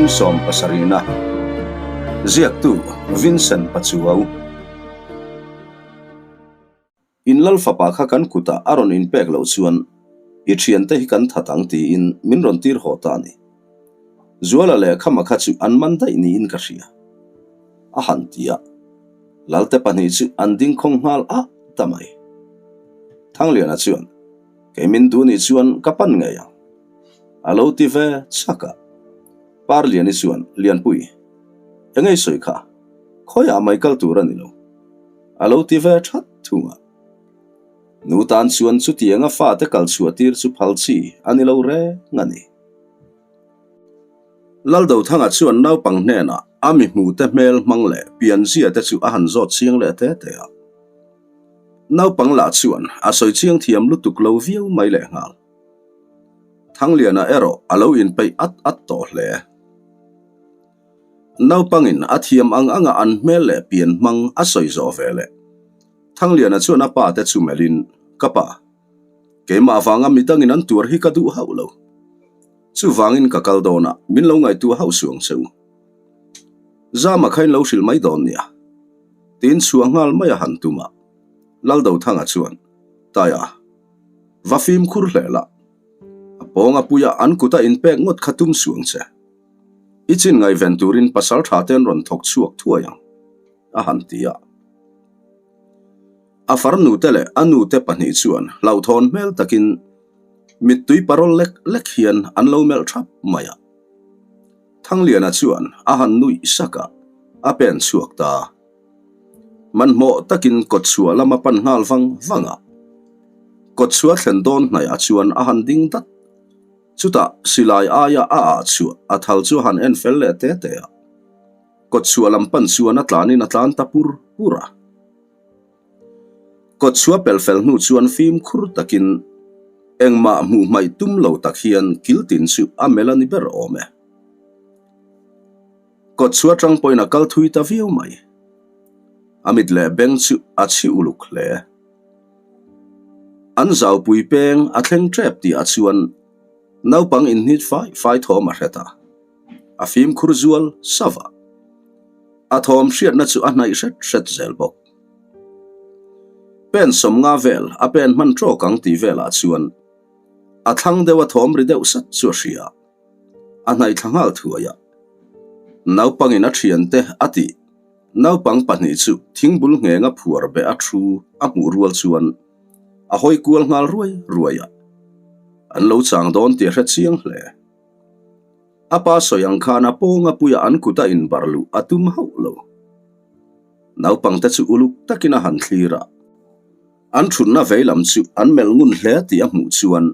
Bung sawmpasarihna Ziaktu Vincent Pachuau In lal fapa kha kan kutah a rawn inpek loh chuan i thiante hi kan that ang tiin min rawn tir haw ta a ni. Zuala leh Khama kha chu an man daih niin ka hria. A han ti a. Lalte pahnih chu an ding khawng nghal ah ta mai. Thangliana chuan, Kei min duh nih chuan ka pan ngei ang. A lo ti ve chak a. Parliani chuan, Lianpui, engei sawi kha? Khawiah mai kal tur a ni lo. A lo ti ve that thung a. Nu tan chuan chutianga fate kal chhuah tir chu phal chi a ni lo reng a ni. Laldothanga chuan naupang hnenah a mi hmute hmel hmang leh pianzia te chu a han zawt chiang leh te te a. Naupang lah chuan a sawi chiang thiam lutuk lo viau mai lehnghal. Thangliana erawh a lo inpeih at at tawh hle. Naupangin a thiam ang anga an hmel leh pian hmang a sawi zawh ve leh. Thangliana chuan a pa te chu melhin, Ka pa, keimah vanga midangin an tuar hi ka duh hauh lo. Chuvangin ka kal dawn a, min lo ngaihtuah hauh suang che u. Zama kha in lo hrilh mai dawn nia. Tiin chhuah nghal mai a han tum a. Laldothanga chuan, Taia, va fimkhur hle la. A pawnga puia an kuta inpek ngawt kha tum suang che. I chin ngaihven turin pasal tha te an rawn thawk chhuak thuai ang, a han ti a. A farnute leh a nute pahnih chuan hlauhthawn hmel takin mittui parawl lek lek hian an lo melh thap mai a. Thangliana chuan a han nuih sak a, a pen chhuak ta. Hmanhmawh takin kawtchhuah lam a pan nghal vang vang a. Kawtchhuah thlen dawn hnaihah chuan a han ding dat. Chutah silai aia a ah chhuah a thal chu a han en fel leh te te a. Kawtchhuah lam pan chuan a tlanin a tlan ta pur pur a. Kawtchhuah pel fel hnu chuan fimkhur takin engmah hmuh hmaih tum lo tak hian kiltin chu a melh a ni ber awm e. Kawtchhuah tang pawhin a kal thui ta viau mai. A mit leh beng chu a chhi uluk hle. An zaupui peng a thleng tep tih ah chuan naupang inhnit fai fai thawm a hre ta. A fimkhur zual sava. A thawm hriatna chu a hnaih hret hret zel bawk. Pen sawmnga vel a pen hman tawk ang tih velah chuan a thlang deuh a thawm ri deuh sat chu a hria. A hnaih thla nghal thuai a. Naupangin a thiante a tih. Naupang pahnih chu thingbul nghenga phuar beh a thu a hmuh rual chuan a hawi kual nghal ruai ruai a, an lo chang dawn tih a hre chiang hle. A pa sawi ang khan a pawnga puia an kuta inbarh luh a tum hauh lo. Naupangte chu uluk takin a han thlir a, an thutna veilam chu an melh ngun hle tih a hmuh chuan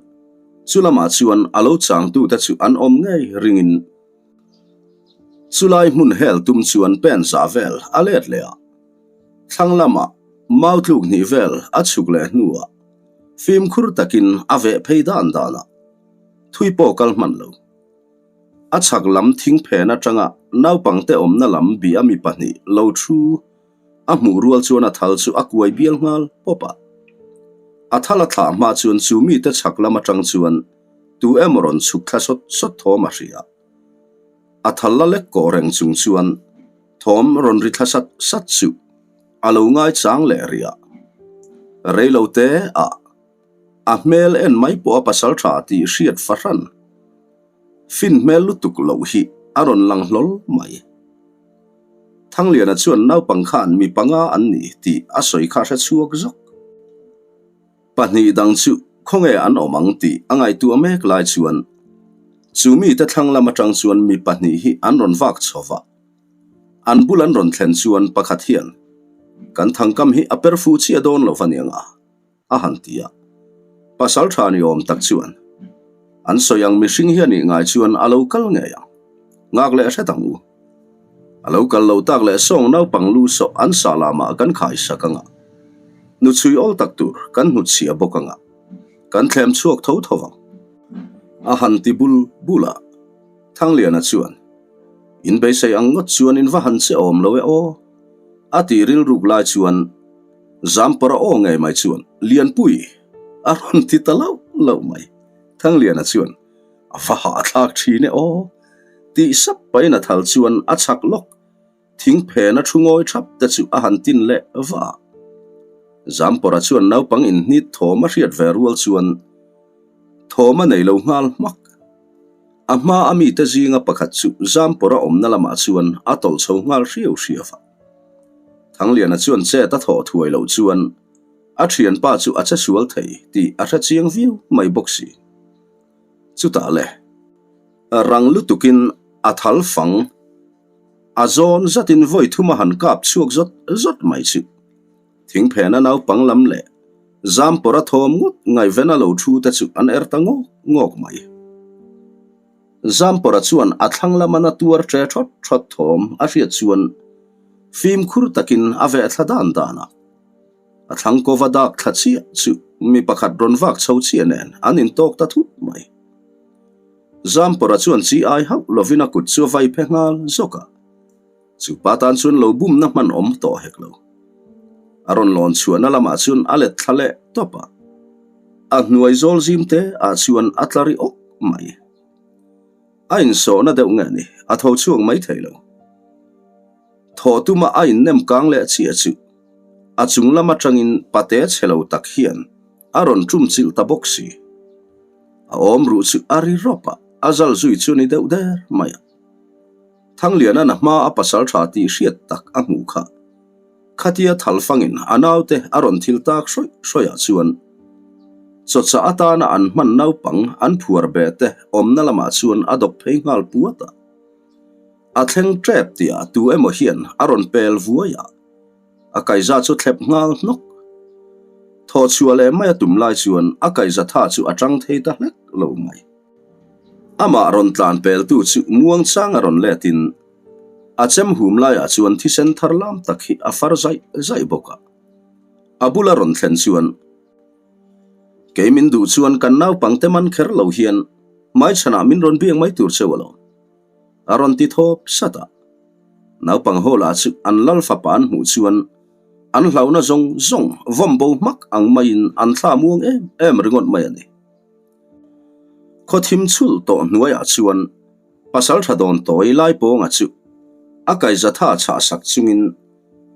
chu lamah chuan a lo changtute chu an awm ngei ringin Chulai hmun hel tum chuan pen zah vel a let leh a, thlang lamah mau tluk hnih vel a chhuk leh hnuah fimkhur takin a veh phei dan dan a, thui pawh kal hman lo. A chhak lam thing phen atanga naupangte awmna lam bih a mi pahnih lo thu a hmuh rual chuan a thal chu a kuai bial nghal pawp a. A thal a thlah hma chuan chu mite chhak lam atang chuan tu emaw rawn chhuk thla sawt sawt thawm a hria. A thal la lek kawh reng chung chuan thawm rawn ri thla sat sat chu a lo ngai chang leh rih a. Reilo te ah a hmel en mai pawh a pasal tha tih hriat fahran fin hmel lutuk loh hi a rawn lang hlawl mai. Thangliana chuan naupang khan mi panga an ni tih a sawi kha hre chhuak zawk. Pahnih dang chu khawnge an awm ang tih a ngaihtuah mek lai chuan chu mite thlang lam atang chuan mi pahnih hi an rawn vak chho va. An bul an rawn thlen chuan pakhat hian, Kan thangkam hi a per fuh chiah dawn lo va nia nga, a han ti a. Pasal tha ni awm tak chuan, An sawi ang mihring hian ih ngai chuan a lo kal ngei ang. Ngak leh hret ang u. A lo kal lo tak leh sawng naupang lu sawh an sah lamah kan khai sak anga, nu chhui awl tak tur kan hnut chhia bawk anga, kan thlem chhuak tho tho vang. A han ti bul bul a, Thangliana chuan, In beisei ang ngawt chuan in va han che awm lo e aw, a ti rilruk lai chuan Zampara aw ngei mai chuan, Lianpui! a rawn ti ta lauh lauh mai. Thangliana chuan, A va hahthlak thin e aw! Tih sap pahin a thal chuan a chhak lawk. Thing phena thu ngawi thap te chu a han tin leh va a. Zampawrha chuan naupang inhnit thawm a hriat ve rual chuan thawm a nei lo nghal hmak. A hma a mite zinga pakhat chu Zampawrha awmna lamah chuan a tawlh chho nghal hriau hriau a. Thangliana chuan chet a thawh thuai loh chuan a thianpa chu a che sual thei tih a hre chiang viau mai bawk si. Chutah le, rang lutukin a thal fang. A zawn zatin vawi thum a han kap chhuak zawt zawt mai chu. Thingphena naupang lam leh Zampawrha thawm ngawt ngaihven a lo thu te chu an er ta ngawk ngawk mai. Zampawrha chuan a thlang lama na tuar ṭe ṭhawt ṭhawt thawm a hriat chuan fimkhur takin a veh thla dan dan a. A thlang kova dak thla chiah chu mi pakhat rawn vak chho chiah nen an intawk ta thut mai. Zampawrha chuan chi ai hauh lovin a kut chu a vai phe nghal zawk a, chu pa tan chuan lo bumna hman awm tawh hek lo. A rawn lawn chhuahna lamah chuan a let thla leh tawp a, a hnuai zawl zim te ah chuan a tla ri awk mai. A insawhna deuh nge ni, a tho chhuak mai thei lo. Thawh tuma a innem kang leh chiah chu a chung lam atangin pate chhe lo tak hian a rawn tum chilh ta bawk si. A awm ruh chu a ri rawp a, a zal zui chu ni deuh der mai a. Thangliana'n a hma a pasal tha tih hriat tak a hmuh kha. Khatia thal fangin a naute a rawn thil tak hrawih hrawih ah chuan chawchah atana an hman naupang an phuar be te awmna lamah chuan a dawk phei nghal puat a. A thleng tep tihah tu emaw hian a rawn pel vuai a. A kaiza chu thlep nghal hnawk. Thawh chhuah leh mai a tum lai chuan a kaiza tha chu a tang thei ta hlek lo mai. Amah rawn tlan peltu chu muangchang a rawn letin a chem hum laiah chuan thisen thar lam tak hi a far zaih zaih bawk a. A bula rawn thlen chuan, Kei min duh chuan kan naupangte man kher lo hian hmaichhanah min rawn biak mai tur cheu alawm. A rawn ti thawp sat a. Naupang ho lah chu an lal fapa an hmuh chuan an hlauhna zawng zawng vawm bo hmak ang maiin an thla muang em em ringawt mai a ni. Khaw thim chhulh tawh hnuaiah chuan pasal tha dawn tawi Laipawnga chu a kaihzatha chhah sak chungin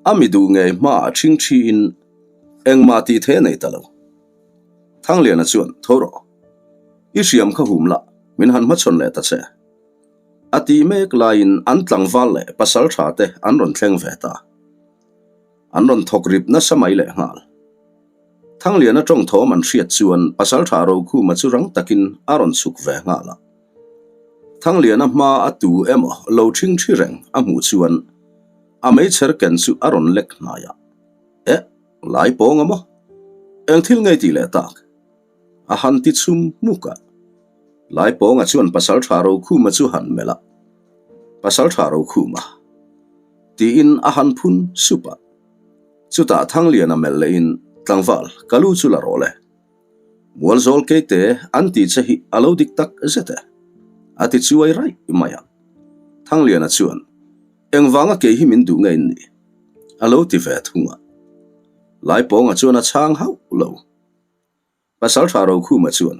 a mi duh ngei hmaah ṭhingṭhiin engmah tih theih a nei ta lo. Thangliana chuan, Tho rawh, i hriam kha hum la, min han hmachhawn leh ta che. A tih mek laiin an tlangval leh pasal tha te an rawn thleng ve ta. An rawn thawk rip nasa mai leh nghal. Thangliana tawng thawm an hriat chuan pasal tha Rokhuma chu rang takin a rawn chhuk ve nghal a. Thangliana hma a tu emaw lo ṭhing ṭhi reng a hmuh chuan a meichher ken chu a rawn lek hnai a. Eh, lai pawng a maw? Eng thil ngei tih leh tak? A han ti chhum hmuk a. Laipawnga chuan Pasaltha Rokhuma chu han melh a, Pasaltha Rokhuma. Tiin a han phun sup a. Chutah Thangliana melh lehin, Tlangval, ka lu chu la rawh le. Mualzawl keite an tih che hi a lo dik tak zet e. A ti chuai raih mai a. Thangliana chuan, Engvanga kei hi min duh nge in nih? A lo ti ve thung a. Laipawnga chuan a chhang hauh lo. Pasalṭha Rokhuma chuan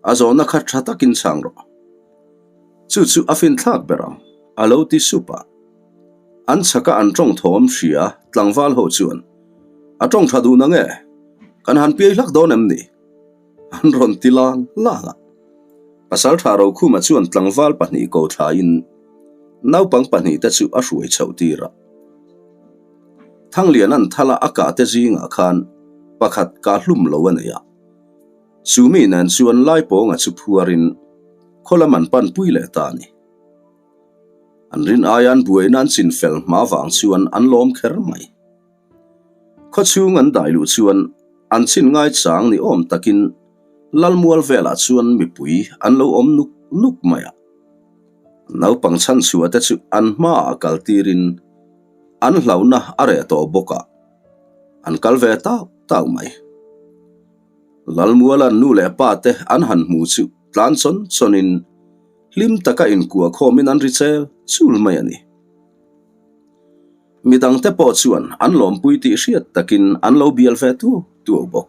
a zawhna kha ṭha takin chhang rawh. Chu chu a finthlak ber ang, a lo ti sup a. An chhaka an ṭawng thawm hria tlangval ho chuan, A ṭawng ṭha duh nang e, kan han piai hlak dawn em ni? An rawn ti lang lang a. Pasalṭha Rokhuma chuan tlangval pahnih ko thlaiin naupang pahnihte chu a hruai chhoh tir a. Thangliana'n thala a kah te zingah khan pakhat kah hlum lo a nei a. Chu mi nen chuan Laipawnga chu phuarin khaw lam an panpui leh ta a ni. An rin aia an buaina an chin fel hma vang chuan an lawm kher mai. Khaw chhung an dai luh chuan an chin ngaichang ni awm takin Lalmual velah chuan mipui an lo awm nuk nuk mai a. Naupang chhanchhuah te chu an hmaah kal tirin an hlauhna a reh tawh bawk a, an kal ve tau tau mai. Lalmuala'n nu leh pa te an han hmu chu tlan chawn chawnin hlim taka inkuah khawmin an ri chel chul mai a ni. Midangte pawh chuan an lawmpui tih hriat takin an lo bial ve tuau tuau bawk.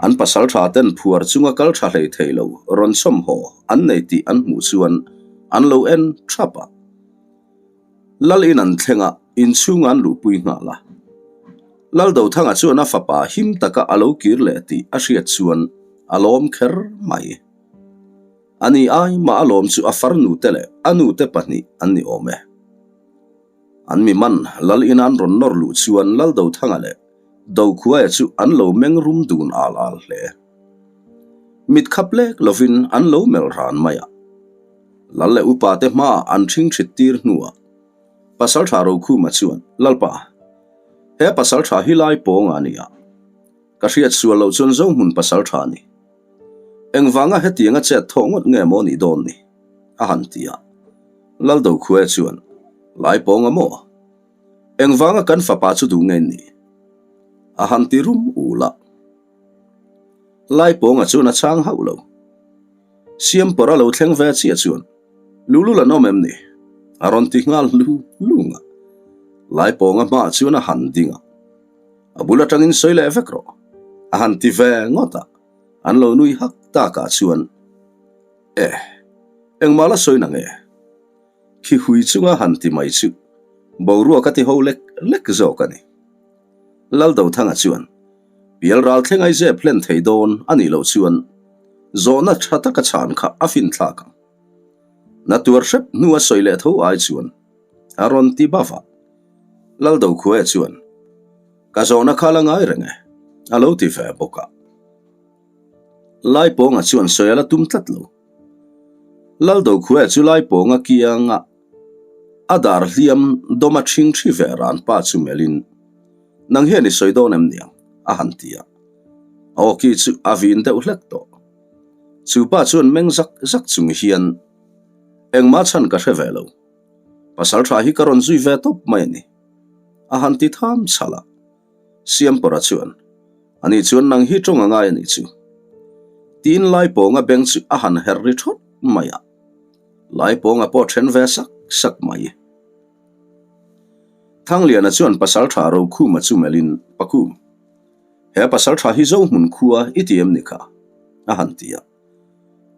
An pasal tha ten phuar chunga kal tha hlei thei lo rawn chawm haw an nei tih an hmuh chuan an lo en thap a. Lal in an thleng a, inchhung an luhpui nghal a. Lal Dothanga chuan a fapa him taka a lo kir leh tih a hriat chuan a lawm kher mai. A ni ai mah a lawm chu a farnute leh a nute pahnih an ni awm e. An mi man Lal ina an rawn nawr luh chuan Lal Dothanga leh Dokhuaia chu an lo meng rum dun al al hle. Mit khap lek lovin an lo melh ran mai a. Lal leh upa te hmaah an ṭhingṭhit tir hnuah Pasalṭha Rokhuma chuan, Lalpa, he pasalṭha hi lai pawnga a ni a, ka hriat sual loh chuan Zohmun pasalṭha a ni. Engvanga hetianga chet thawh ngawt nge maw nih dawn ni? a han ti a. Lal Dokhuaia chuan, Lai pawnga maw? Engvanga kan fapa chu duh nge ni? A han ti rum ul a. Laipawnga chuan a chhang hauh lo. Siampawr a lo thleng ve chiah chuan, Lulul an awm em ni? A rawn ti nghal lu lung a. Laipawnga hmaah chuan a han ding a. A bul atangin sawi leh vek rawh. A han ti ve ngawt a. An lo nui hak takah chuan, Eh, engmah la sawi na nge? Khi hui chunga han ti mai chu boruak a ti ho lek lek zawk a ni. Laldothanga chuan, Pial ral thleng ai zep hlen thei dawn a nih loh chuan zawhna tha taka chhan kha a fin thlak ang. Na tuar hrep hnu a sawi leh tho ai chuan a rawn ti bava. Laldokhua chuan, Ka zawhna kha la ngai reng e, a lo ti ve bawk a. Laipawnga chuan sawi a la tum tlat lo. Laldokhua chu Laipawnga kianga a dar hliam dawma ṭhing ṭhi ve ran pa chu melhin, Nang hian i sawi dawn em niang? a han ti a. A awki chu a vin deuh hlek tawh. Chu pa chuan meng zak zak chung hian, Engmah chhan ka hre ve lo. Pasal tha hi ka rawn zui ve tawp mai a ni, a han ti tham chhalh a. Siampawra chuan, Ani chuan nang hi tawng a ngai a nih chu. Tiin Laipawnga beng chu a han herh ri thawt mai a. Laipawnga pawh then ve sak sak mai. Thangliana chuan Pasaltha Rokhuma chu melhin, Paku, he Pasaltha hi Zohmun khua i ti em ni kha? a han ti a.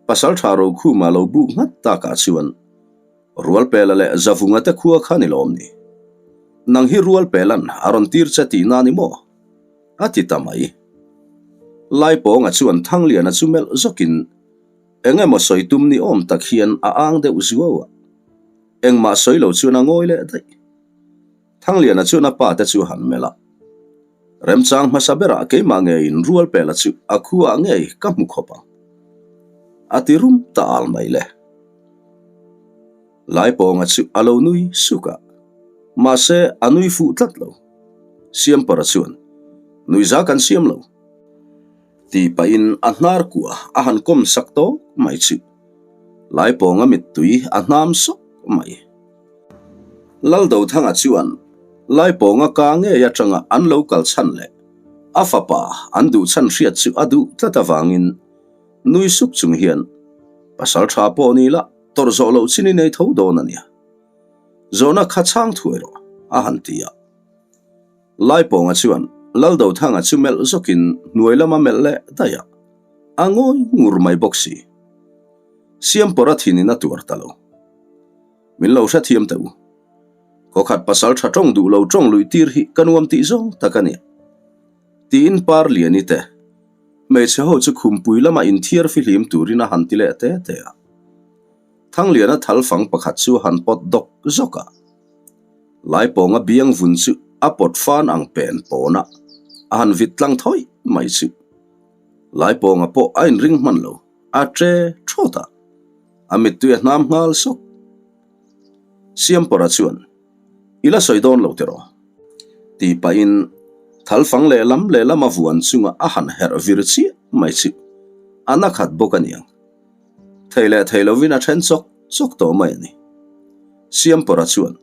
Pasaltha Rokhuma lo buk nghat takah chuan, Rualpela leh Zavunga te khua kha ni lawm ni? Nang hi Rualpelan a rawn tir che tihna ni maw? a ti ta mai. Laipawnga chuan Thangliana chu melh zawkin, Eng emaw sawi tum ni awm tak hian a ang deuh zuau a. Engmah sawi lo chuan a ngawi leh daih. Thangliana chuan a pa te chu a han melh a. Remchang hmasa berah keimah ngeiin Rualpela chu a khuaah ngei ka hmu khawp ang. A ti rum ta al mai le. Laipawnga chu a lo nui suk a. Mahse a nui fuh tlat lo. Siampara chuan, Nuiza kan siam lo. Tih pahin a hnar kuah a han kawm sak tawk mai chu. Laipawnga mittui a hnam sawk mai. Laldothanga chuan Laipawnga ka ngei atanga an lo kal chhan leh a fapa an duh chhan hriat chu a duh tlat avangin nui suk chung hian pasal tha pawh ni la tawrh zawh loh chin i nei tho dawn a nia. Zawhna kha chhang thuai rawh a han ti a. Laipawnga chuan Laldothanga chu melh zawkin hnuai lama melh leh daih a, a ngawi ngur mai bawk si. Siampawra thinin a tuar ta lo. Min lo hrethiam teh u. Khawkhat pasal tha tawng duh lo tawng luih tir hi ka nuam tih zawng tak a ni. Tiin Parliani te hmeichhe ho chu khumpui lama inthiar fihlim turin a han ti leh te te a. Thangliana thalfang pakhat chu a han pawt dawk zawk a. Laipawnga biang vun chu a pawt fan ang pen pawn a, a han vit tlang thawih mai chu. Laipawnga pawh a inring hman lo, a tre thawt a, a mittui a hnam nghal sawk. Siampawra chuan, I la sawi dawn lo tiraw? Tih pahin thalfang lehlam lehlam a vuan chunga a han herh vir chiah mai chu a na khat bawk a niang. Thei leh thei lovin a then chawk chawk tawh mai a ni. Siampawra chuan,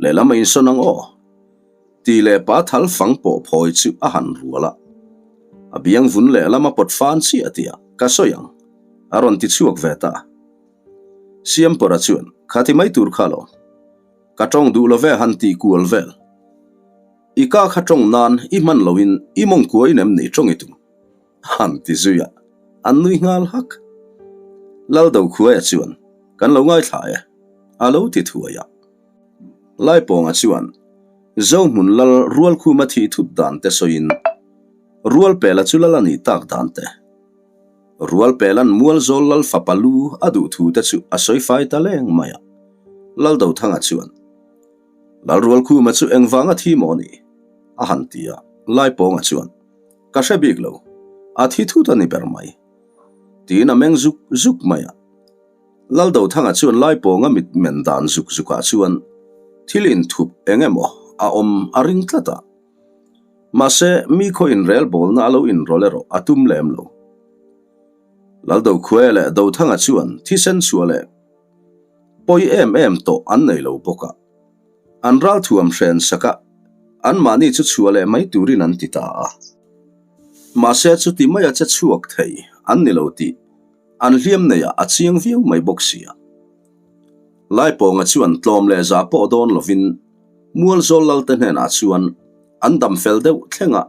Lehlam a insawn ang aw? Tih leh pa thal fang pawh phawi chu a han rual a. A biang vun lehlam a pawt fan chiah tih ah ka sawi ang, a rawn ti chhuak ve ta. Siampawra chuan, Kha ti mai tur kha lo. Ka tawng duh love han tih kual vel. I ka kha tawng nan i hman loin i mawngkua in em ni tawng i tum? Han ti zui a, an nui nghal hak. Laldo khuaia chuan, Kan lo ngaithla e. A lo ti thuai a. Laipawnga chuan Zohmun lal Rualkhuma thih thut dan te sawiin Rualpela chu lal a nih tak dan te, Rualpela'n Mualzawl lal fapa lu a duh thu te chu a sawi fai ta leng mai a. Laldothanga chuan Lal Rualkhuma chu engvanga thi maw ni? a han ti a, Laipawnga chuan Ka hre bik lo, a thi thut a ni ber mai. Tiin a meng zuk zuk mai a. Laldothanga chuan Laipawnga mit men dan zuk zukah chuan thil inthup eng emaw a awm a ring tlat a. Mahse, mi khaw inrelbawlna a lo inrawlh erawh a tum lem lo. Laldokhuaia leh Dothanga chuan thisen chhuah leh pawi em em tawh an nei lo bawk a. An ralthuam hren sak a, anmahni chu chhuah leh mai turin an ti ta a. Mahse, chuti maia che chhuak thei an ni lo tih An hliam neiah a chiang viau mai bawk sia. Laipawnga chuan tlawm leh zah pawh dawn lovin Mualzawl Lalte hnenah chuan an dam fel deuh thleng a,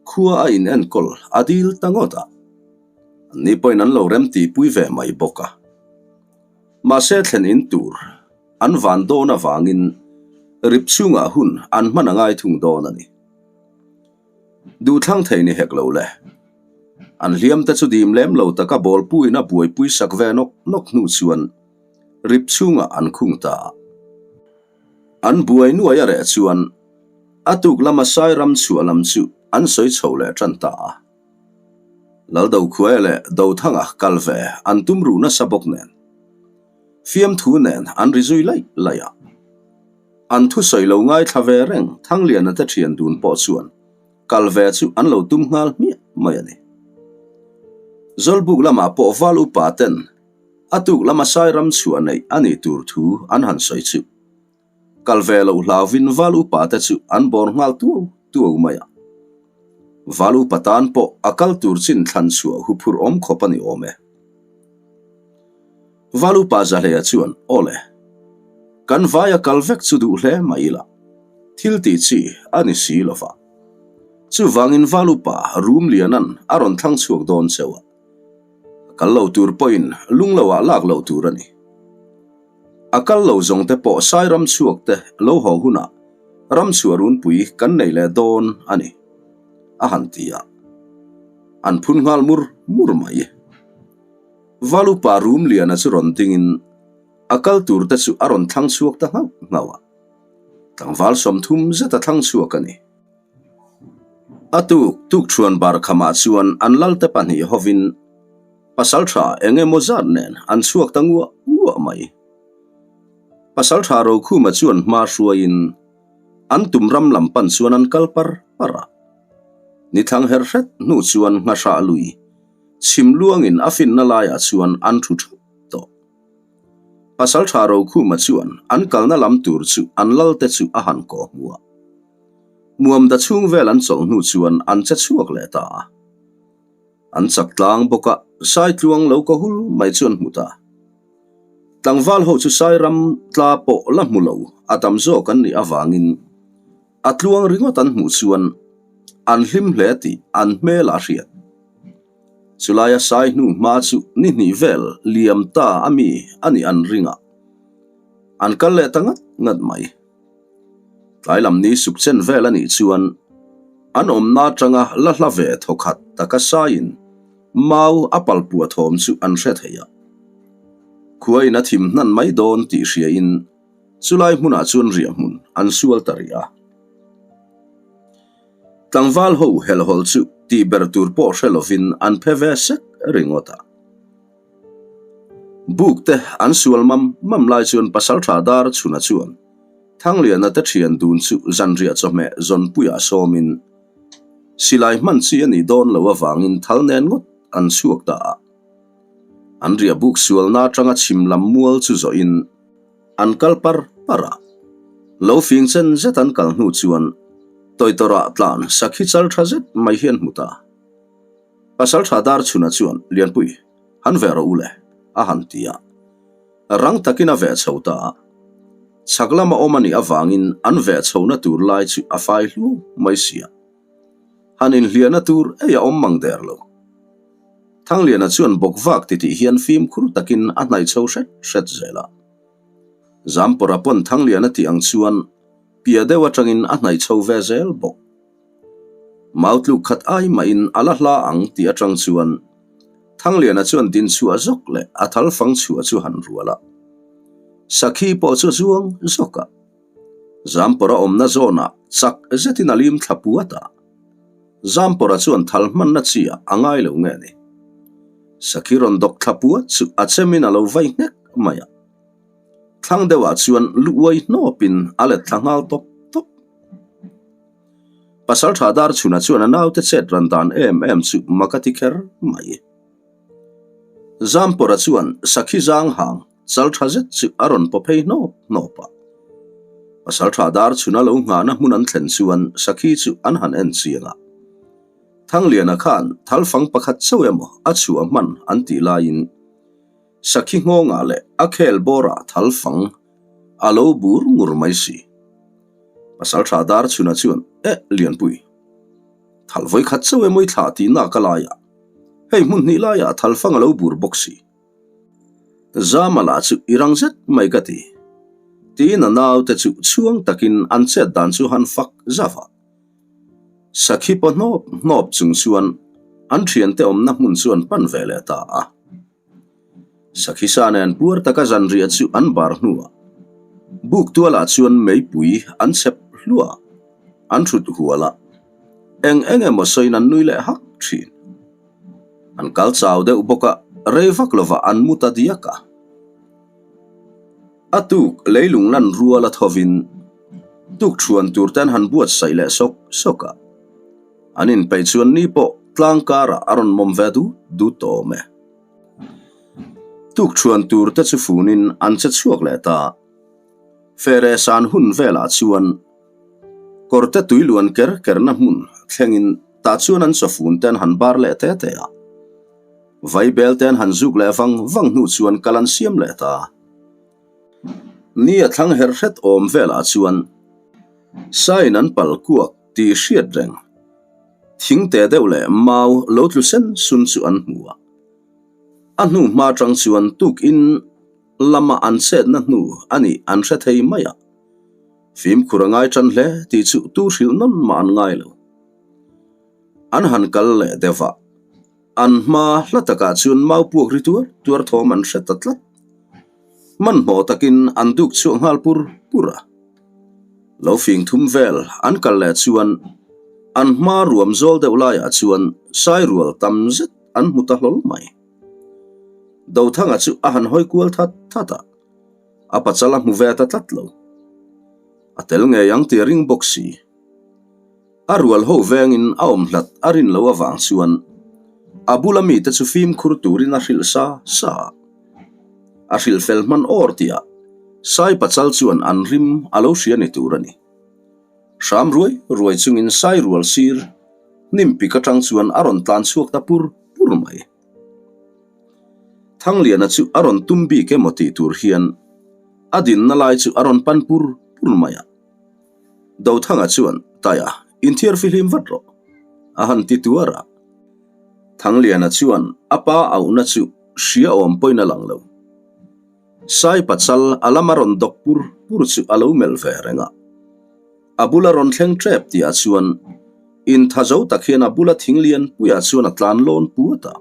khua a in enkawl a dil ta ngawt a. Anni pawhin an lo rem tihpui ve mai bawk a. Mahse thlen in tur an van dawn avangin rip chhungah hun an hman a ngai thung dawn a ni. Duhthlang thei ni hek lo le. An hliam te chu dim lem lo taka bawlpuiin a buaipui sak ve nawk nawk hnu chuan rip chhungah an khung ta a. An buai nuai a reh chuan a tuk lama Sairam chhuah lam chu an sawi chho leh tan ta a. Laldokhuaia leh Dothanga kal ve an tum ruh nasa bawk nen fiamthu nen an ri zui laih laih a. An thusawi lo ngaithla ve reng Thangliana te thian dun pawh chuan kal ve chu an lo tum nghal hmiah mai a ni. Zawlbuk lamah pawh val upa ten a tuk lama Sairam chhuah neih a nih tur thu an han sawi chu kal ve loh hlauvin val upa te chu an bawr nghal tuau tuau mai a. Val upa tan pawh a kal tur chin thlan chhuah huphurh awm khawp a ni awm e. Valupa Zahleia chuan, Awle, kan vaia kal vek chu duh hle mai ila, thil tih chi a ni si lo va. Chuvangin Valupa Rumliana'n a rawn thlang chhuak dawn cheu a, a kal lo tur pawhin lung loah lak loh tur a ni. A kal lo zawng te pawh Sairam chhuak te lo haw hunah ramchhuah runpui kan nei leh dawn a ni, a han ti a. An phun nghal mur mur mai. Valupa Rumliana chu rawn dingin a kal tur te chu a rawn thlang chhuak ta nghauh nghauh a, tlangval 30 zet a thlang chhuak a ni. A tuk tukṭhuan bar khamah chuan an lalte pahnih hovin pasalṭha eng emaw zat nen an chhuak ta nguah nguah mai. Pasalṭha Rokhuma chuan hma hruaiin an tum ram lam pan chuan an kal par par a. Ni thlang her hret hnu chuan nghahrah lui Chhim luangin a finna laiah chuan an thu thap tawh. Pasaltha Rokhuma chuan an kalna lam tur chu an lalte chu a han kawh hmu a. Muamda chhung vel an chawlh hnu chuan an che chhuak leh ta a. An chak tlang bawk a, Saitluang lo ka hul mai chu an hmu ta. Tlangval ho chu Sairam tla pawh la hmu lo a tam zawk an nih avangin A tluang ringawt an hmuh chuan an hlim hle tih an hmel a hriat. Chulaia sai hnu hma chu ni hnih vel liam ta a mi a nih an ring a, an kal leh ta ngat ngat mai. Tlai lam ni suk chen vel a nih chuan an awmna atanga la hla ve thawkhat taka saiin mau a palpuah thawm chu an hre thei a. Khuain a thim hnan mai dawn tih hriain Chulai hmunah chuan riahhmun an sual ta rih a. Tlangval ho helhhawlh chu tih ber tur pawh hre lovin an phe ve sek ringawt a. Buk te an sual mam mam lai chuan Pasaltha Dar Chhuna chuan Thangliana te thian dun chu zanriah chawhmeh zawnpuiah sawmin silai hman chi a nih dawn loh avangin thal nen ngawt an chhuak ta a. An riah buk sualna atanga chhim lam mual chu zawhin An kal par par a, lo fing chen zet an kal hnu chuan Tawitawrah tlan sakhi chal tha zet mai hi an hmu ta. Pasaltha Darchhuna chuan, Lianpui, han veh rawh u le, a han ti a. Rang takin a veh chho ta a. Chhak lama awm a nih avangin an veh chhohna tur lai chu a fai hluau mai si a. Han inhliahna tur ei a awm mang der lo. Thangliana chuan bawk vak titih hian fimkhur takin a hnaih chho hret hret zel a. Zampawrha pawn Thangliana tih ang chuan pia deuh atangin a hnaih chho ve zel bawk. Mau tluk khat ai mahin a la hla ang tih atang chuan Thangliana chuan din chhuah zawk leh a thal fang chhuah chu han rual a. Sakhi pawh chu a zuang zawk a. Zampawrha awmna zawnah chak zetin a lim thla puat a. Zampawrha chuan thal hmanna chi ah a ngai lo nge ni. Sakhi rawn dawk thla puat chu a chemin a lo vai nghek mai a. Thlang deuhah chuan lu uai hnawpin a let thla nghal tawp tawp. Pasaltha Darchhuna chuan a naute chet ran dan em em chu mak a ti kher mai. Zampawrha chuan sakhi zang hang chal tha zet chu a rawn paw phei hnawp hnawp a. Pasaltha Darchhuna lo nghahna hmun an thlen chuan sakhi chu an han en chiang a. Thangliana khan thalfang pakhat chauh emaw a chhuah hman an tih laiin, Sakhi nghawngah leh a khel bawrah thal fang a lo bur ngur mai si. Pasaltha Darchhuna chuan, Eh, Lianpui, thal vawi khat chauh emaw i thlah tih nak a laiah, hei hmun hnih laiah thal fang a lo bur bawk si. Zama lah chu i rang zet mai ka ti. Tiin a naute chu chhuang takin an chet dan chu han fak zauh a. Sakhi paw hnawp hnawp chung chuan an thiante awmna hmun chu an pan ve leh ta a. Sakhisa nen puar taka zanriah chu an bar hnuah buk tualah chuan meipui an chhep hluah a, an thut hual a, eng eng emaw sawiin an nui leh hak thin. An kal chau deuh bawk a, rei vak lovah an mu ta diak a. A tuk leilung lan rual a thovin tuk thuan tur te an han buatsaih leh sawk sawk a, an inpeih chuan ni pawh tlang karah a rawn mawm ve dut dut tawh awm e. Tuk thuan tur te chu funin an che chhuak leh ta. Fere san hun velah chuan kawrte tui luan ker kerna hmun thlengin tah chuan an chawfun te an han bar leh te te a. Vaibel te an han zuk leh vang vang hnu chuan kal an siam leh ta. Ni a thlang her hret awm velah chuan sain an pal kuak tih hriat reng. Thing te deuh leh mau lo tlu sen sun chu an hmu a. A hnu hma tang chuan tukin lama an chetna hnu a nih an hre thei mai a. Fimkhur a ngai tan hle tih chu tu hrilh nawn mah an ngai lo. An han kal leh deuh a. An hma hla takah chuan mau puak ri tuar tuar thawm an hre ta tlat. Hmanhmawh takin an duk chhuah nghal pur pur a. Lo fing thum vel an kal leh chuan an hma ruam zawl deuh laiah chuan sai rual tam zet an hmu ta hlawl mai. Dothanga chu a han hawi kual that that a, a pachal a hmu ve ta tlat lo. A tel ngei ang tih a ring bawk si. A rual ho vengin a awm hlat a rin loh avang chuan a bula mite chu fimkhur turin a hrilh sa sa a. A hrilh fel hman awr tihah Sai pachal chuan an rim a lo hria ni tur a ni. Hram ruai ruai chungin Sai rual sir hnim pik atang chuan a rawn tlan chhuak ta pur pur mai. Thangliana chu a rawn tum bik emaw tih tur hian a dinna lai chu a rawn pan pur pur mai a. Dothanga chuan, Taia, inthiar fihlim vat rawh, a han ti tuar a. Thangliana chuan a pa auhna chu hria awm pawhin a lang lo. Sai pachal a lama rawn dawk pur pur chu a lo melh ve reng a. A bula rawn thleng tep tihah chuan intha zo tak hian a bula thing lian puiah chuan a tlan lawn puat a.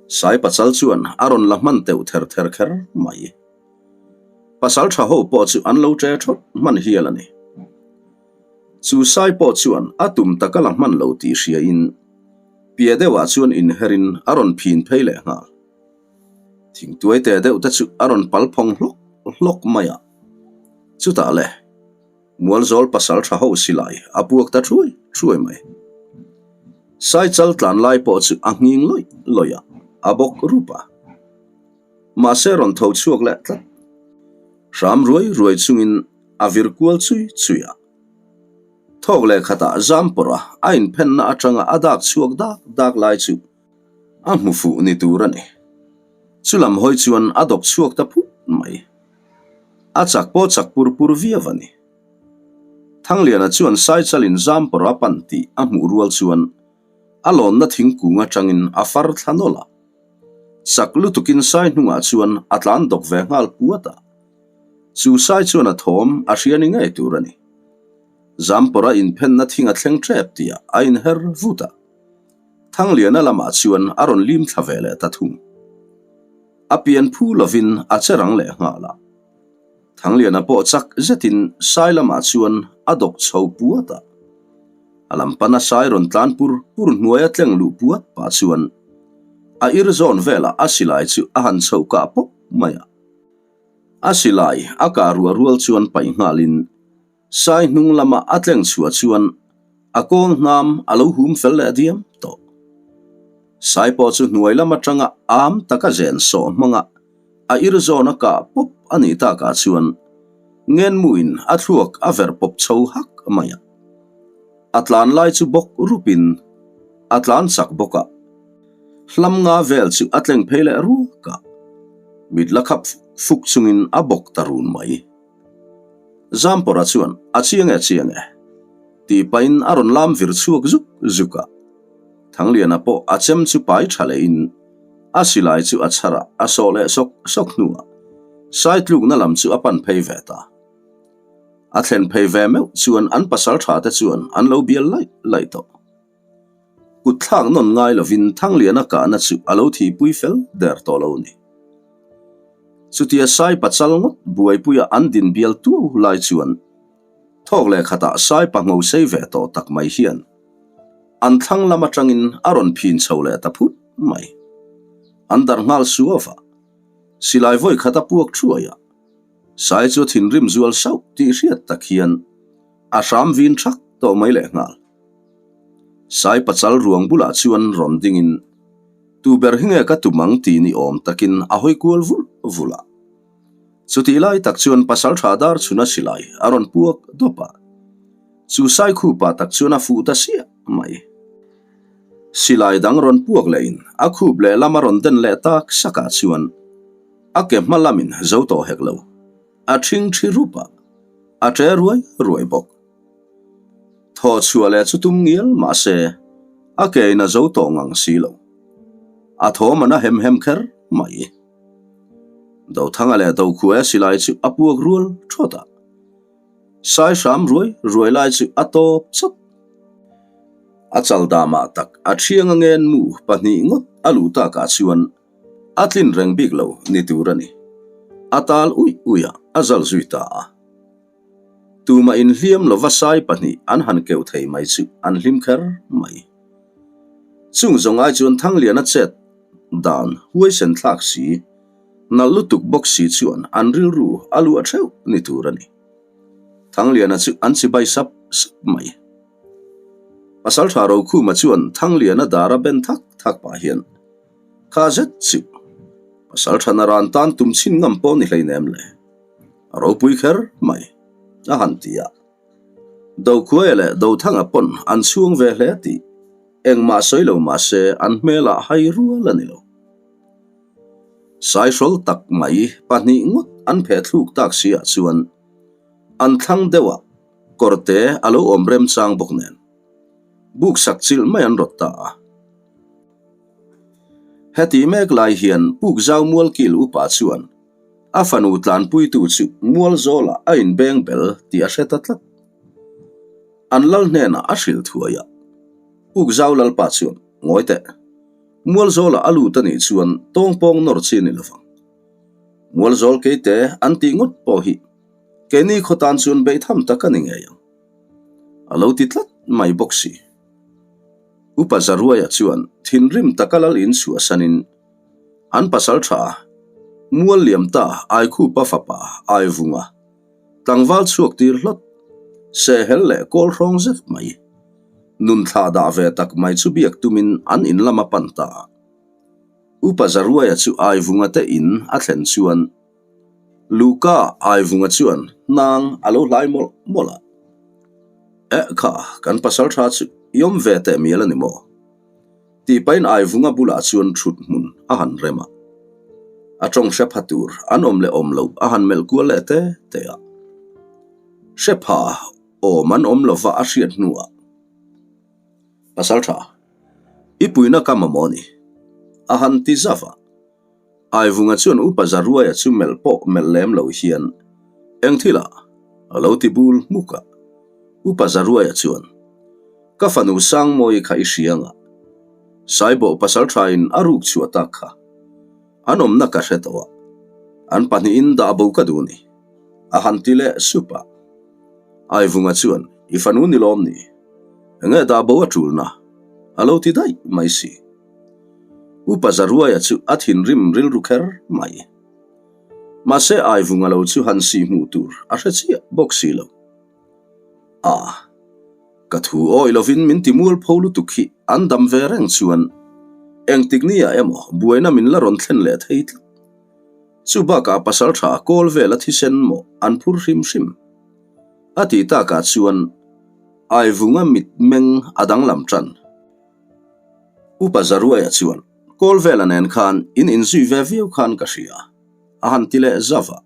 Sai pachal chuan a rawn la hman teuh ther ther kher mai. Pasal tha ho pawh chu an lo ṭe ṭhawt hman hial a ni. Chu sai pawh chuan a tum taka la hman lo tih hriain pia deuhah chuan inherin a rawn phin phei leh nghal. Thingtuai te deuh te chu a rawn pal phawng hlawk hlawk mai a. Chutah le, Mualzawl pasal tha ho silai a puak ta thuai thuai mai. Sai chal tlan lai pawh chu a nghing lawih lawih a, a bawk rup a. Mahse rawn tho chhuak leh tlat. Hram ruai ruai chungin a vir kual chui chui a. Thawk leh khatah zam pawrh a, a inphenna atanga a dak chhuak dak dak lai chu a hmu fuh ni tur a ni. Chulam hawi chuan a dawk chhuak ta phut mai. A chak pawh chak pur pur viau a ni. Thangliana chuan Saichalin zam pawrh a pan tih a hmuh rual chuan a lawnna thingkung atangin a far thla nawlh a. Chak lutukin sai hnungah chuan a tlan dawk ve nghal puat a. Chu sai chuan a thawm a hria ni ngei tur a ni. Zampawrh a inphenna thing a thleng tep tihah a inher vut a. Thangliana lamah chuan a rawn lim thla ve leh ta thung. A pian phu lovin a che rang leh nghal a. Thangliana pawh chak zetin sai lamah chuan a dawk chho puat a. A lam pana sai rawn tlan pur pur hnuaia tleng luh puat pah chuan a ir zawn velah a silai chu a han chhoh kah pawp mai a. A silai a kah ruah rual chuan paih nghalin Sai hnung lama a tleng chhuah chuan a kawl hnam a lo hum fel leh diam tawh. Sai pawh chu hnuai lam atanga am taka zen sawh hmanga a ir zawn a kah pawp a nih takah chuan ngenmuin a thluak a ver pawp chho hak mai a. A tlan lai chu bawk rupin a tlan chak bawk a, hlam nga vel chu a tleng phei leh ruak a, mit la khap fuk chungin a bawk ta run mai. Zampawrha chuan, A chiang e, chiang e, tih pahin a rawn lam vir chhuak zuk zuk a. Thangliana pawh a chem chu pai tha lehin a silai chu a chhar a, a sawh leh sawk sawk hnuah Saitlukna lam chu a pan phei ve ta. A thlen phei ve meuh chuan an pasal tha te chuan an lo bial laih laih tawh. Kut thlak nawn ngai lovin Thangliana kahna chu a lo thihpui fel der tawh lo ni. Chutia Sai pachal ngawt buaipuia an din bial tuau lai chuan thawk leh khatah Sai pangho sei ve tawh tak mai hian an thlang lam atangin a rawn phin chho leh ta phut mai. An darh nghal suau a, silai vawi khat a puak thuai a, Sai chu a thinrim zual sauh tih hriat tak hian a hram vin thak tawh mai leh nghal. Sai pachal ruang bulah chuan rawn dingin, Tu ber hi nge ka tum ang tih ni awm takin a hawi kual vulh vulh a. Chutih lai tak chuan pasaltha dar chhuna silai a rawn puak dawp a. Chu sai khupa tak chuan a fuh ta siah mai. Silai dang rawn puak lehin a khup lehlam a rawn den leh tak sakah chuan a ke hma lamin zo tawh hek lo. A ṭhing ṭhi rup a, a ṭe ruai ruai bawk. Thaw chhuah leh chu tum ngial mah se a ke in a zo tawh ngang si lo. A thawm a na hem hem kher mai. Dothanga leh Dokhuaia silai chu a puak rual thawt a. Sai hram ruai ruai lai chu a tawp chawt. A chal damah tak a thiang a ngen mu pahnih ngawt a luh takah chuan a tlin reng bik lo ni tur a ni. A tal uih uih a, a zal zui ta a. Tumah inhliam lova sai pahnih an han keuh thei mai chu an hlim kher mai. Chung zawng ai chuan Thangliana chet dan huaisen thlak si, nalh lutuk bawk si chuan an rilru a luah theuh ni tur a ni. Thangliana chu an chibai sap sap mai. Pasaltha Rokhuma chuan Thangliana dar a ben thak thak pah hian, Kha zet chu, Pasaltha Naran tan tum chhin ngam pawh ni hleinem le. A ropui kher mai, a han ti a. Dokhuaia leh Dothanga pawn an chhuang ve hle tih engmah sawi lo mah se an hmelah hai rual a ni lo. Saihrawl tak mai pahnih ngawt an pheh thluk tak si ah chuan an thlang deuh a, kawrte a lo awm remchang bawk nen buk sak chilh mai an rawt ta a. Heti mek lai hian puk zau mualkil upa chuan A fanu tlanpuitu chu mual zawlah a inbeng bel tih a hre ta tlat. An lal hnenah a hrilh thuai a. Puk Zau Lalpa chuan, Ngawi teh, mual zawlah a lut a nih chuan tawngpawng nawr chi a ni lovang. Mual zawl keite an tih ngawt pawh hi keini khaw tan chuan beihtham tak a ni ngei ang. A lo ti tlat mai bawk si. Upa Zaruaia chuan thinrim taka lal in chhuahsanin, An pasal tha, mual liam ta Aikhupa fapa Aivunga, tlangval chhuak tir hlawt, sehhel leh kawl hrawng zet mai, nun thlah dah ve tak mai chu biak tumin an in lam a pan ta. Upa Zaruaia chu Aivunga te in a thlen chuan Luka Aivunga chuan hnang a lo hlai mawlh mawlh a. Eh kha, kan pasal tha chu i awm ve teh mial a ni maw? Tih pahin Aivunga bulah chuan thut hmun a han rem a. A tawng hre pha tur an awm leh awm loh a han melh kual leh te te a. Hre pha awm an awm lova a hriat hnuah, Pasal tha, i puina ka mamawh ni, a han ti zauh a. Aivunga chuan Upa Zaruaia chu melh pawh melh lem lo hian. Eng thilah? A lo ti bul hmuk a. Upa Zaruaia chuan, Ka fanu Sangmawi kha i hria nga. Saibawh pasal thain a ruk chhuah tak kha. An awmna ka hre tawh a. An pahnihin dah bo ka duh ni. A han ti leh sup a. Aivunga chuan, I fanu ni lawm ni? Enge dah bo a tulna? A lo ti daih mai si. Upa Zaruaia chu a thinrim rilru kher mai. Mahse Aivunga lo chu han sih hmuh tur a hre chiah bawk si lo. A, ka thu awih lovin min ti mualpho lutuk hi an dam ve reng chuan engtik nia emaw buaina min la rawn thlen leh thei tlat. Chu bakah pasal tha kawl vel a thisen maw an phur hrim hrim. A tih takah chuan Aivunga mitmeng a danglam tan. Upa Zaruaia chuan, Kawlvela nen khan in inzui ve viau khan ka hria, a han ti leh zauh a.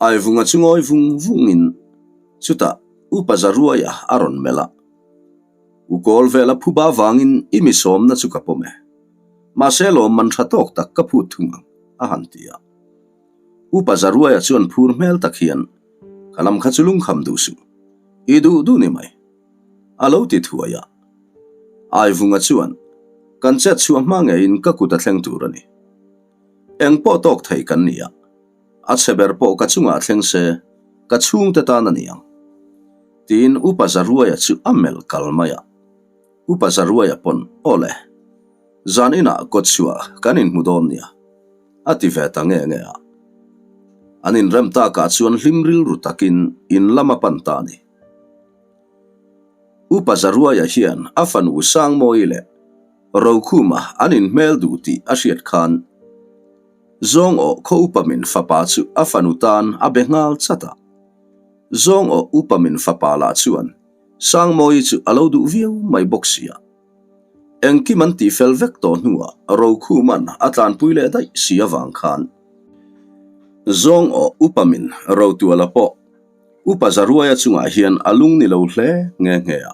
Aivunga chu ngawi vung vungin chutah Upa Zaruaia a rawn melh a. U Kawlvela phuba vangin i mi sawmna chu ka pawm e. Mahse lawmman tha tawk tak ka phut thung ang, a han ti a. Upa Zaruaia chuan phur hmel tak hian, Ka lam kha chu lungkham duh suh. I duh duh ni mai. A lo ti thuai a. Aivunga chuan, Kan chet chhuah hma ngeiin ka kut a thleng tur a ni. Eng pawh tawk thei kan ni a, a chhe ber pawh ka chungah thleng se ka chhungte tan a ni ang. Tiin Upa Zaruaia chu a melh kal mai a. Upa Zaruaia pawn, Aw le, zan inah kawtchhuah kan inhmu dawn nia, a ti ve ta nge nge a. An inrem takah chuan hlim rilru takin in lam a pan ta a ni. Upa Zaruaia hian a fanu Sangmawi leh Rokhuma an inhmel duh tih a hriat khan Zawng aw khaw upa min fapa chu a fanu tan a be nghal chat a. Zawng aw upa min fapa lah chuan Sangmawi chu a lo duh viau mai bawk sia. Engkim an tihfel vek tawh hnuah Rokhuma'n a tlanpui leh daih si avang khan Zawng aw upa min Rotuala pawh Upa Zaruaia chungah hian a lung ni lo hle nghe nghe a.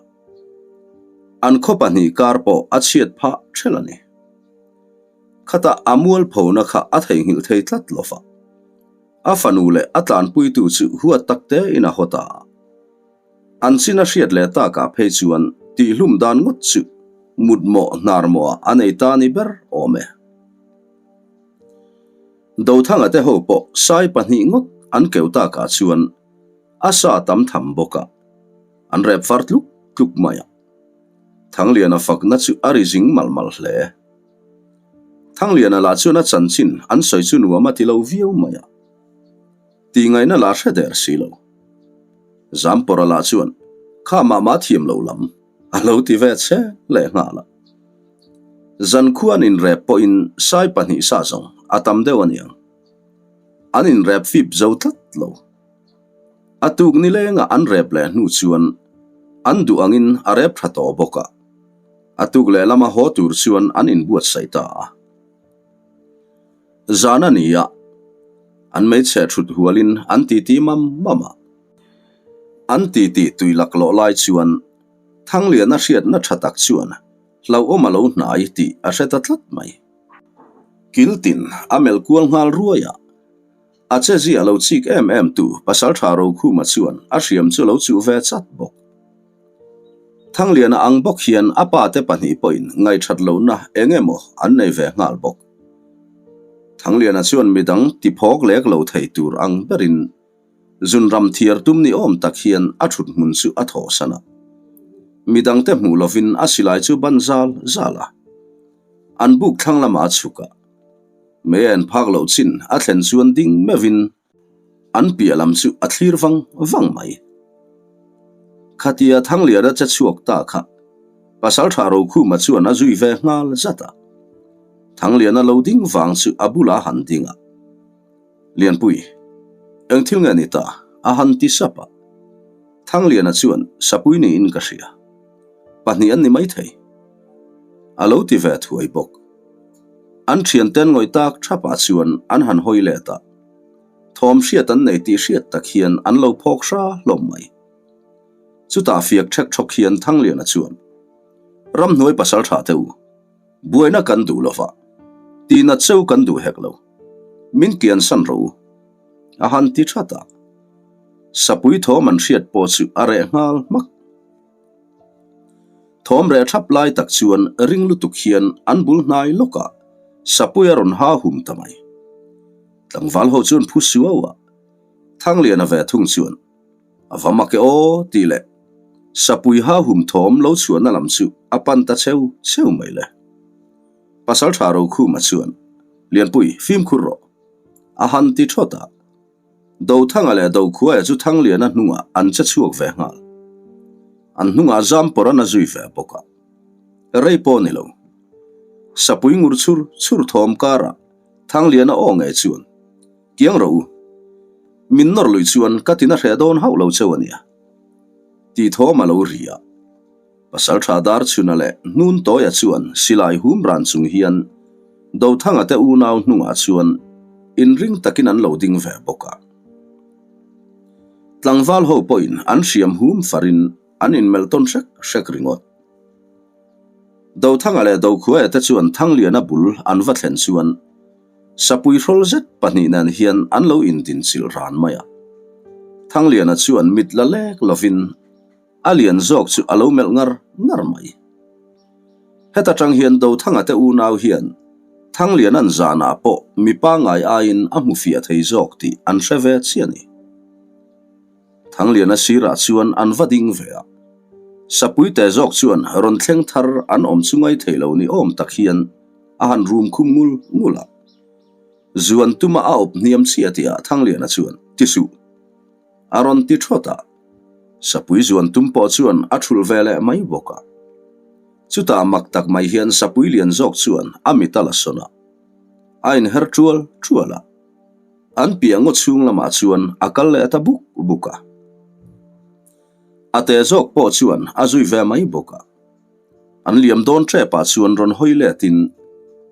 An khaw pahnih kar pawh a chhiat phah ṭhelh a ni. Khatah a mualphona kha a theihnghilh thei tlat lo va. A fanu leh a tlanpuitu chu huat tak tein a haw ta a. An chin a hriat leh takah phei chuan tihhlum dan ngawt chu mutmawh hnarmawhah a nei ta ni ber awm e. Dothanga te ho pawh sai pahnih ngawt an keu takah chuan a sa tam tham bawk a, an rep far tluk tluk mai a. Thangliana fakna chu a ri zing mal mal hle. Thangliana lah chuan a chanchin an sawi chu nuam a ti lo viau mai a, tihngaihna lah hre der si lo. Zampawra lah chuan kha mah mah thiam lo lam a lo ti ve che leh nghal a. Zankhua an inrep pawhin sai pahnih sa zawng a tam deuh a niang. An inrep fip zo tlat lo. A tuk nilengah an rep leh hnu chuan an duh angin a rep tha tawh bawk a. A tuk lehlama haw tur chuan an inbuatsaih ta a. Zan a ni a, an hmeichhe thut hualin an titi mam mam a. An titi tui laklawh lai chuan Thangliana hriatna tha tak chuan hlauhawm a lo hnai tih a hre ta tlat mai. Kiltin a melh kual nghal ruai a, a che zia lo chik em em tu Pasaltha Rokhuma chuan a hriam chu lo chuh ve chat bawk. Thangliana ang bawk hian a pa te pahnih pawhin ngaihthat lohna eng emaw an nei ve nghal bawk. Thangliana chuan midang tiphawk lek lo thei tur ang berin Zunram thiar tum ni awm tak hian a thut hmun chu a thawhsan a. Midangte hmuh lovin a silai chu ban zal zal a. An buk thlang lamah a chhuk a. Mei a en phak loh chin a thlen chuan ding meuhin an piah lam chu a thlir vang vang mai. Khatia Thangliana che chhuak ta kha Pasaltha Rokhuma chuan a zui ve nghal zat a. Thangliana lo ding vang chu a bulah a han ding a. Lianpui, eng thil nge ni ta? a han ti sap a. Thangliana chuan Sapui niin ka hria. Pahnih an ni maithei. A lo ti ve thuai bawk. An thianten ngawih tak thapah chuan an han hawi let a. Thawm hriat an nei tih hriat tak hian an lo phawk hra hlawm mai. Chutah fiak ṭhek ṭhawk hian Thangliana chuan, Ramhnuai pasal ṭha teh u. Buaina kan duh lova, tihna cheu kan duh hek lo. Min kiansan rawh u. A han ti that a. Sapui thawm an hriat pawh chu a reh nghal hmak. Thawm reh thap lai tak chuan ring lutuk hian an bul hnai lawkah sapui a rawn ha hum ta mai. Tlangval ho chuan phu suau a, Thangliana ve thung chuan a va mak e aw tih leh sapui ha hum thawm lo chhuahna lam chu a pan ta cheu cheu mai le. Pasaltha Rokhuma chuan, Lianpui, fimkhur rawh. A han ti thawt a. Dothanga leh Dokhuaia chu Thangliana hnungah an che chhuak ve nghal. An hnungah Zampawran a zui ve bawk a. Rei pawh ni lo. Sapui ngur chhur chhur thawm karah Thangliana aw ngei chuan, Kiang rawh u. Min nawr lui chuan ka tina hreh dawn hauh lo cheu a nia. Tih thawm a lo ri a. Pasalṭha Darchhuna leh Hnuntawia chuan silai hum ran chung hian Dothanga te unau hnungah chuan inring takin an lo ding ve bawk a. Tlangval ho pawhin an hriam hum farin an inmelh tawn hrek hrek ringawt. Dothanga leh Dokhuaia te chuan Thangliana bul an va thlen chuan Sapui hrawl zet pahnih nen hian an lo indinchilh ran mai a. Thangliana chuan mit la lek lovin A lian zawk chu a lo melh ngar ngar mai. Heta tang hian Dothanga te unau hian Thanglianan zanah pawh mi pangngai aiin a hmu fiah thei zawk tih an hre ve chiah a ni. Thangliana sirah chuan an va ding ve a. Sapui te zawk chuan rawn thleng thar an awm chu ngai thei lo ni awm tak hian a han rum khum ngul ngul a. Zuan tuma a awp hniam chiah tihah Thangliana chuan, Ti suh! A rawn ti thawt a, Sapui zuan tum pawh chuan a thulh ve leh mai bawk a. Chutah mak tak mai hian Sapui lian zawk chuan a mit a la sawn a, a inher tual tual a. An piah ngaw chhung lamah chuan a kal leh ta buk buk a. A te zawk pawh chuan a zui ve mai bawk a. An liam dawn ṭepah chuan rawn hawi letin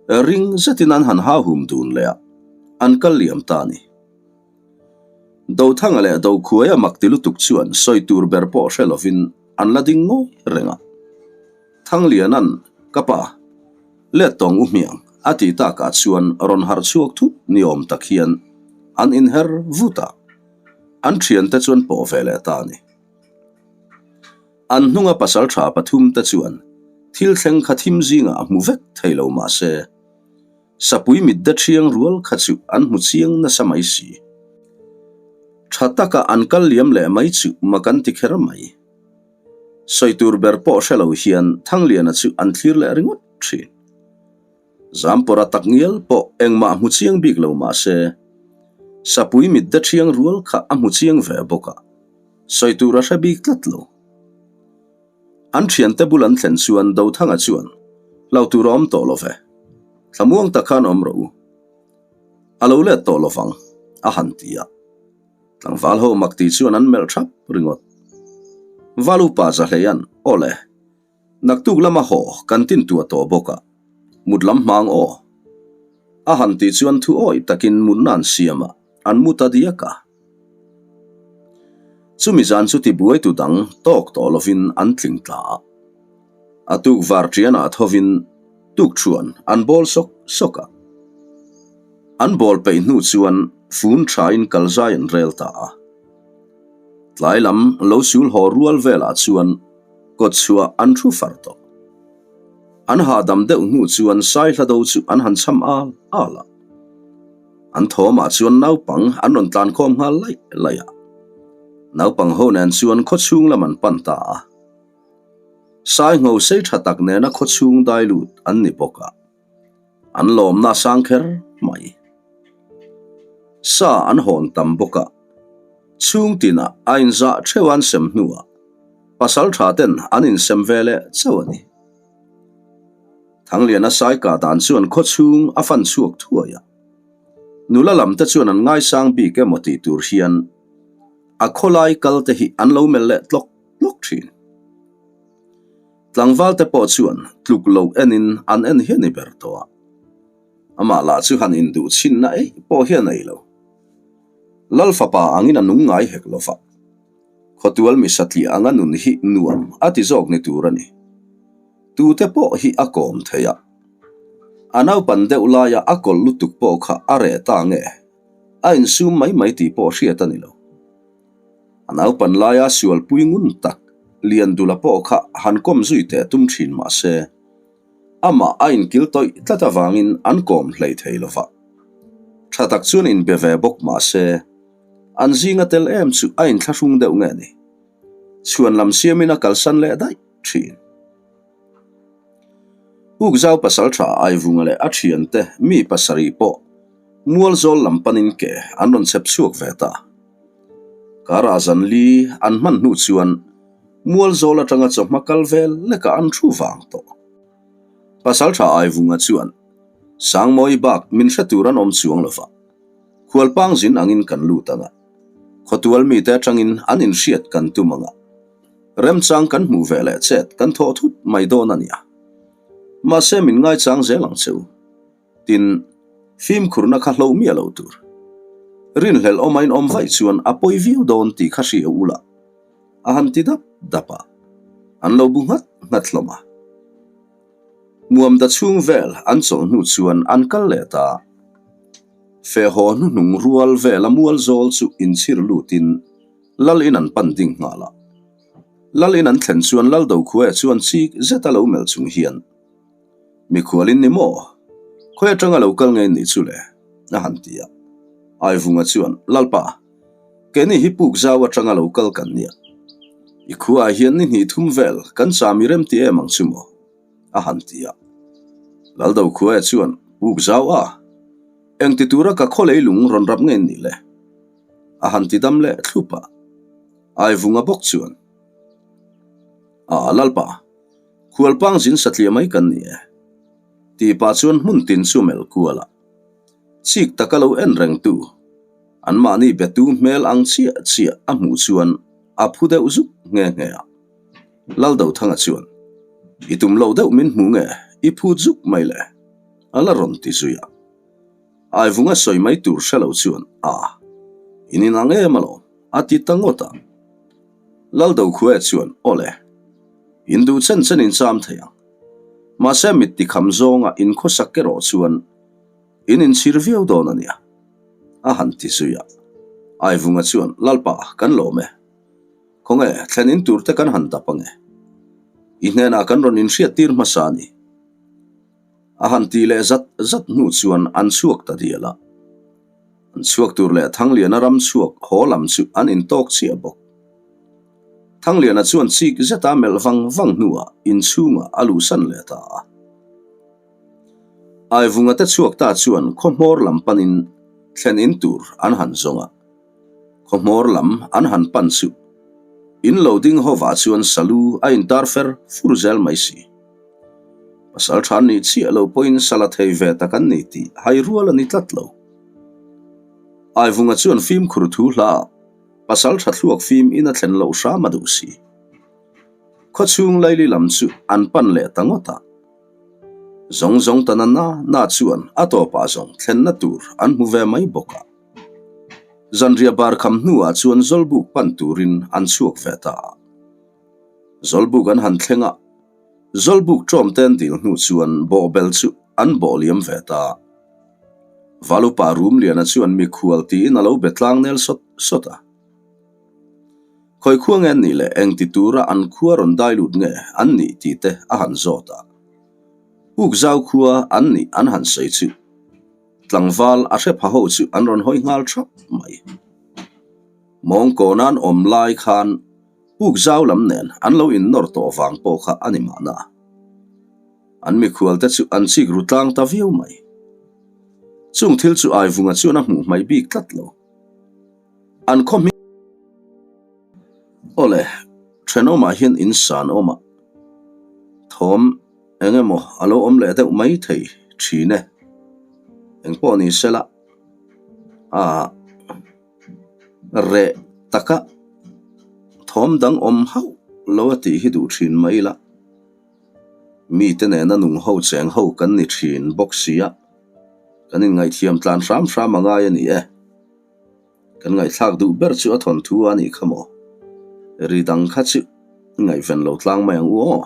ring zetin an han hahum dun leh a, an kal liam ta a ni. Dothanga leh Dokhuaia mak ti lutuk chuan sawi tur ber pawh hre lovin an la ding ngawi reng a. Thangliana'n, Ka pa, let tawng u hmiang, a ti takah chuan rawn harh chhuak thut ni awm tak hian an inher vut a, an thiante chuan pawh ve leh ta a ni. An hnunga pasaltha pathumte chuan thil thleng kha thim zingah a hmu vek thei lo mahse, Sapui mit de ṭhiang rual kha chu an hmu chiang nasa mai si. Ṭha taka an kal liam leh mai chu mak an ti kher mai. Sawi tur ber pawh hre lo hian Thangliana chu an thlir leh ringawt ṭhin. Zampawra tak ngial pawh engmah hmu chiang bik lo mah se, Sapui mit de ṭhiang rual kha a hmu chiang ve bawk a, sawi tur a hre bik tlat lo. An thiante bul an thlen chuan Dothanga chuan, Hlau tur a awm tawh lo ve. Thlamuang tak khan awm rawh u. A lo let tawh lo vang, a han ti a. Tlangval ho mak tih chuan an melh thap ringawt. Val upa Zahleia'n, Aw le, naktuk lama haw kan tin tuah tawh bawk a, mut lam hmang aw. A han tih chuan thu awih takin mutna an siam a, an mu ta diak a. Chumi zan chu tibuaitu dang tawk tawh lovin an tling tla a. A tuk var ṭianah thovin tukṭhuan an bawl sawk sawk a. An bawl peih hnu chuan fun ṭhain kalzai an rel ta a. Tlai lam lo sul haw rual velah chuan kawtchhuah an thu far tawh. An hahdam deuh hnu chuan Saihlado chu an han cham al al a. An thawmah chuan naupang an rawn tlan khawm nghal laih laih a. Naupang ho nen chuan khawchhung lam an pan ta a. Sai ngho sei tha tak nena khawchhung dai lut an ni bawk a. An lawmna sang kher mai. Sa an hawn tam bawk a. Chhung tinah a inzah theuh an sem hnuah pasal tha ten an insem ve leh chauh a ni. Thangliana sai kah dan chuan khawchhung a fan chhuak thuai a. Nula lam te chuan an ngaisang bik emaw tih tur hian a khawlai kal te hi an lo melh leh tlawk tlawk thin. Tlangval te pawh chuan tluk lo enin an en hian i ber tawh a. Amah lah chu han induh chhinna eih pawh hi a nei lo. Lal fapa angin a nung ngai hek lo va. Khawtual mi satliah anga nun hi nuam a ti zawk ni tur a ni. Tute pawh hi a kawm thei a. A naupan deuh laia a kawlh lutuk pawh kha a reh ta nge? A insum mai mai tih pawh hriat a ni lo. A naupan laia sualpui ngun tak Liandula pawh kha han kawm zui teh tum thin mah se, amah a inkil tawih tlat avangin an kawm hlei thei lo va. Tha tak chuan inbe ve bawk mah se, an zinga tel em chu a inthlahrung deuh nge ni? Chhuan lam siamin a kalsan leh daih thin. Pukzau pasaltha Aivunga leh a thiante mi pasarih pawh Mualzawl lam panin ke an rawn chhep chhuak ve ta. Karah zan li an hman hnu chuan Mualzawl atanga chawhma kal vel lekah an thu vang tawh. Pasaltha Aivunga chuan Sangmawi bak min hre tur an awm chuang lova, khualpang zin angin kan lut anga, khawtual mite atangin an inhriat kan tum anga, remchang kan hmuh ve leh chet kan thawh thut mai dawn a nia. Mahse min ngaichang zel ang che u. Tin, fimkhurna kha hlo miah lo tur. Rinhlelh awm a inawm vaih chuan a pawi viau dawn tih kha hria ula, a han ti dap dap a, an lo bu nghat nghat hlawm a. Muamda chhung vel an chawlh hnu chuan an kal leh ta. Fehhaw hnuhnung rual vela mual zawl chu inchhir lutin Lal in an pan ding nghal a. Lal in an thlen chuan Lal Dokhuaia chuan chik zeta lo melh chung hian, Mikhualin ni maw? Khawi atanga lo kal ngei nih chu le? a han ti a. Aivunga chuan, Lalpa, keini hi puk zau atanga lo kal kan nia. I khuaah hian ni hnih thum vel kan cham i rem ti em ang chu maw? a han ti a. Laldo khuaia chuan, Puk zau a, engti tura ka khaw leilung rawn rap ngei nih le? a han ti dam leh thlup a. Aivunga bawk chuan, A, Lalpa, Khualpang zin satliah mai kan ni e. Tih pah chuan hmun tin chu melh kual a. Chik taka lo en reng tu, anmahni betu hmel ang chiah chiah a hmuh chuan a phu deuh zuk nghe nghe a. Laldothanga chuan, I tum lo deuh min hmu nge, i phut zuk mai le, a la rawn ti zui a. Aivunga sawi mai tur hre lo chuan, A, in inang em alawm, a ti ta ngawt a. Laldokhua chuan, Awle, in duh chen chen in cham thei ang. Mahse mit tikham zawnga in khawsak erawh chuan in inchhir viau dawn a nia, a han ti zui a. Aivunga chuan, Lalpa, kan lawm e. Khawnge, thlen in tur te kan han dap ange. I hnenah kan rawn inhriattir hmasa a ni. A han ti leh zat zat hnu chuan an chhuak ta dial a. An chhuak tur leh Thangliana ram chhuak haw lam chu an intawk chiah bawk. Thangliana chuan chik zeta melh vang vang hnuah inchhungah a luhsan leh ta a. Aivunga te chhuak ta chuan khaw hmawr lam panin thlen in tur an han zawng a. Khaw hmawr lam an han pan chu in lo ding hovah chuan salu a intar fer fur zel mai si. Pasal tha nih chiah lo pawhin sala thei ve tak an ni tih hai rual a ni tlat lo. Aivunga chuan fimkhur thu hla ah pasal tha thluak fim in a thlen loh hram a duh si. Khawchhung laili lam chu an pan leh ta ngawt a. Zawng zawng ta na na na chuan a tawpah zawng thlenna tur an hmu ve mai bawk a. Zanriah bar kham hnuah chuan Zawlbuk pan turin an chhuak ve ta a. Zawlbuk an han thleng a, Zawlbuk ṭawm te an dil hnu chuan bawhbel chu an bawh liam ve ta. Valupa Rumliana chuan mikhual tiin a lo be tlang nel sawt sawt a. Khawi khua nge an nih leh engti tura an khua rawn dai lut nge an nih tih te a han zawt a. Pukzau khua an nih an han sawi chu tlangval a hre pha ho chu an rawn hawi nghal thap mai. Mawngkawna an awm lai khan Puk zau lam nen an lo innawr tawh vang pawh kha a ni mahna. An mikhual te chu an chik ru tlang ta viau mai. Chung thil chu Aivunga chuan a hmuh hmaih bik tlat lo. An khaw hming Awle, thenawmah hian in san awm a, thawm eng emaw a lo awm leh deuh mai thei thin e. Engpawh ni sela, aa. Reh taka thawm dang awm hauh lo a tih hi duh thin mai ila, mite nena nung ho cheng ho kan ni thin bawk sia, kan inngaihthiam tlan hram hram a ngai a ni e. Kan ngaihthlak duh ber chu a thawnthu a nih kha maw? Ri dang kha chu ngaihven lo tlang mai ang u aw.